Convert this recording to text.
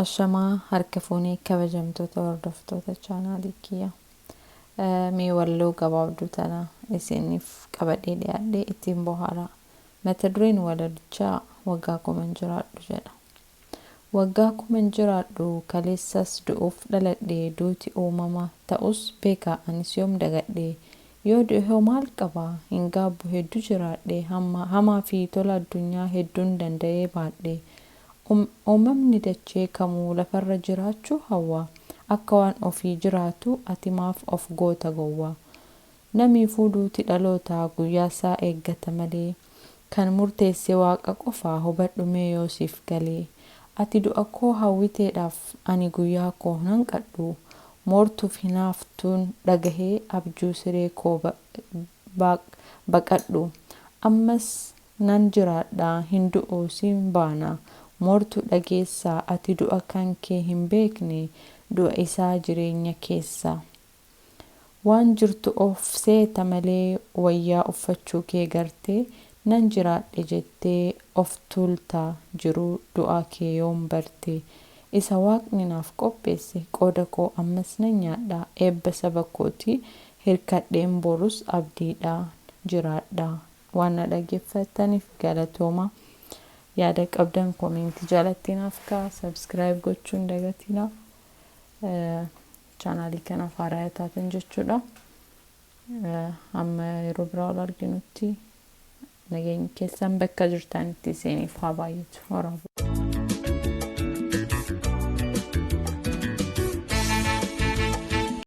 Ashamaa harka fuunee kabajamtoota hordoftoota chaanaalii kiyya. Mee walloo gabaabduu tana isiniif qabadhee dhiyaadhee ittiin bohaaraa. Mata dureen walalichaa waggaa kuman jiraadhu jedha. Waggaa kuman jiraadhu kaleessas du'uuf dhaladhe duuti uumama ta'us beeka anis yoom dagadhe yoo du'e hoo maal qaba hin gaabbu hedduu jiraadhe hamaa fi tola addunyaa hedduun danda'ee baadhe. Uumamni dachee kamuu lafarra jiraachuu hawwa. Akka waan ofii jiraatu ati maaf of goota gowwaa. Namiifuu duuti dhalootaa guyyaasaa eeggata malee kan murteesse waaqa qofaa hubadhu mee yoo siif galee. Ati du'a koo hawwiteedhaaf ani guyyaa koo hin hanqadhu. Moortuuf hinaaftuun dhagahee abjuu siree koo baqadhu. Ammas nan jiraadha hin du'u siin baana. Moortuu dhageessaa ati du'a kan kee hin beekne du'a isaa jireenya keessa. Waan jirtu of seeta malee wayyaa uffachuu kee gartee nan jiraadhe jettee of tuulta jiruu du'a kee yoom barte. Isa waaqni naaf qopheesse qooda koo ammas nan nyaadha eebba saba kootii hirkadheen borus abdiidhaan jiraadha. Waan na dhaggeeffattaniif galatooma. Yaada qabdan koomentii jalatti naaf kaa'aa. Sabskiraayib gochuu hin dagatinaa. Chaanaalii kanaaf haaraa taatan jechuudha. Amma yeroo biraa ol arginutti nageenyi keessan bakka jirtanitti isiniif haa baay'atu. Horaa bulaa.